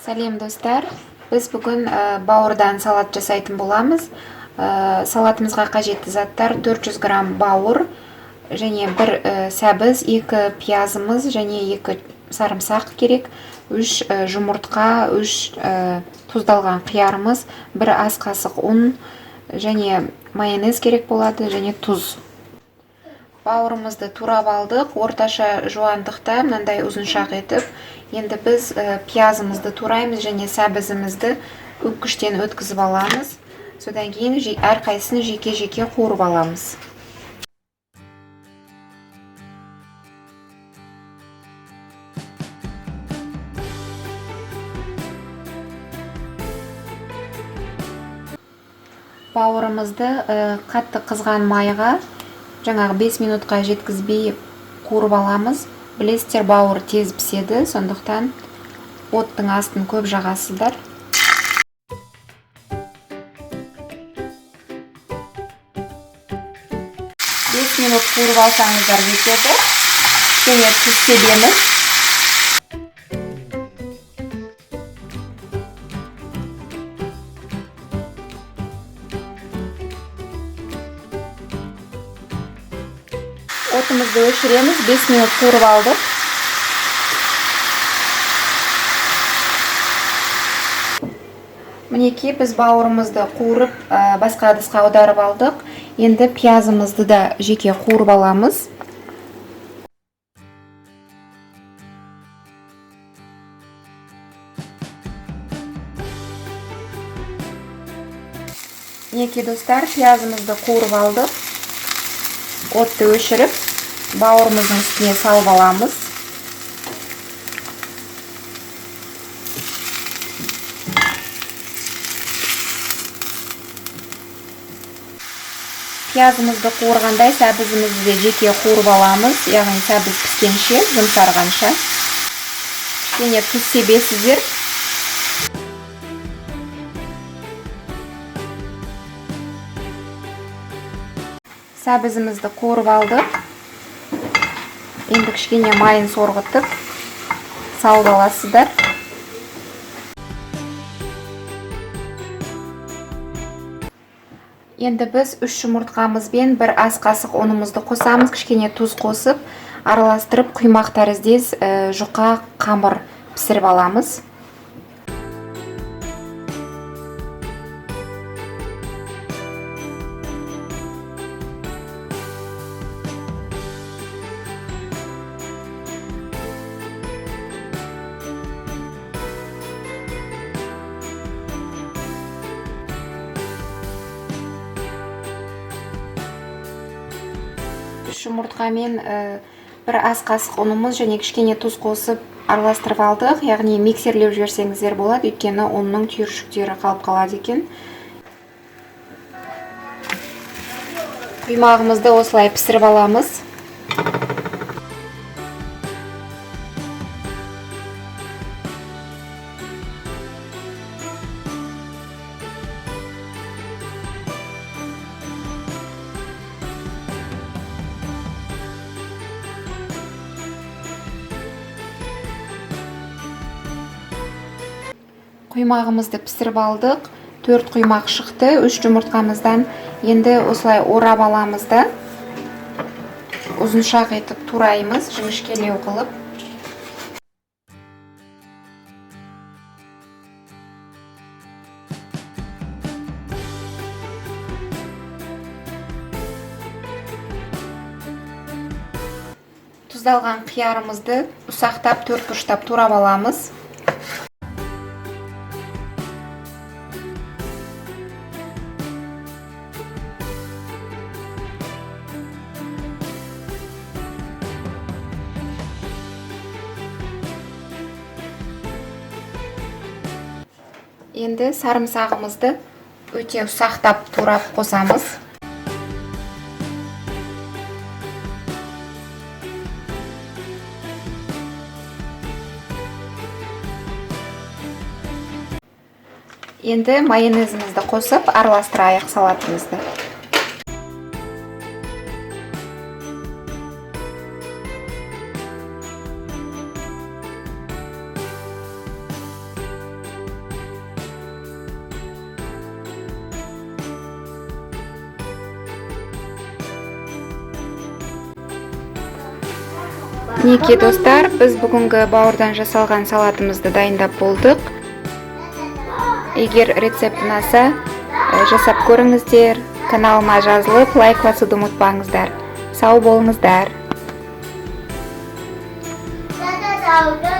Сәлем, достар! Біз бүгін бауырдан салат жасайтын боламыз. Салатымызға қажетті заттар: 400 грамм бауыр және бір сәбіз, 2 пиязымыз және 2 сарымсақ керек, 3 жұмыртқа, 3 тұздалған қиярымыз, 1 ас қасық ұн және майонез керек болады және тұз. Бауырымызды турап алдық, орташа жуандықта мынандай ұзыншақ етіп. Енді біз пиязымызды тураймыз және сәбізімізді үккіштен өткізіп аламыз. Содан кейін әрқайсысын жеке-жеке қуырып аламыз. Бауырымызды қатты қызған майға жаңағы 5 минутқа жеткізбей қуырып аламыз. Білесіздер, бауыр тез піседі, сондықтан оттың астын көп жағасыздар. 5 минут қуырып алсаңыздар жетеді. Кішкене тұз себеміз. Отымызды өшіреміз, 5 минут қуырып алдық. Мінекей, біз бауырымызды қуырып, басқа ыдысқа аударып алдық. Енді пиязымызды да жеке қуырып аламыз. Мінекей, достар, пиязымызды қуырып алдық. Отты өшіріп, бауырымыздың үстіне салып аламыз. Пиязымызды қуырғандай сәбізімізді де жеке қуырып аламыз, яғни сәбіз піскенше, жұмсарғанша. Кішкене тұз себесіздер. Сәбізімізді қуырып алдық. Енді кішкене майын сорғытып салып аласыздар. Енді біз 3 жұмыртқамызбен 1 ас қасық ұнымызды қосамыз, кішкене тұз қосып, араластырып құймақ тәріздес жұқа қамыр пісіріп аламыз. Үш жұмыртқамен 1 ас қасық ұнымыз және кішкене тұз қосып араластырып алдық, яғни миксерлеп жіберсеңіздер болады, өйткені ұнның түйіршіктері қалып қалады екен. Құймағымызды осылай пісіріп аламыз. Құймағымызды пісіріп алдық. 4 құймақ шықты, 3 жұмыртқамыздан. Енді осылай орап аламыз да, ұзыншақ етіп тураймыз, жіңішкелеу қылып. Тұздалған қиярымызды ұсақтап төрт бұрыштап турап аламыз. Енді сарымсағымызды өте ұсақтап турап қосамыз. Енді майонезімізді қосып араластырайық салатымызды. Мінекей, достар, біз бүгінгі бауырдан жасалған салатымызды дайындап болдық. Егер рецепт ұнаса, жасап көріңіздер. Каналыма жазылып, лайк басуды ұмытпаңыздар. Сау болыңыздар. Да-да-да.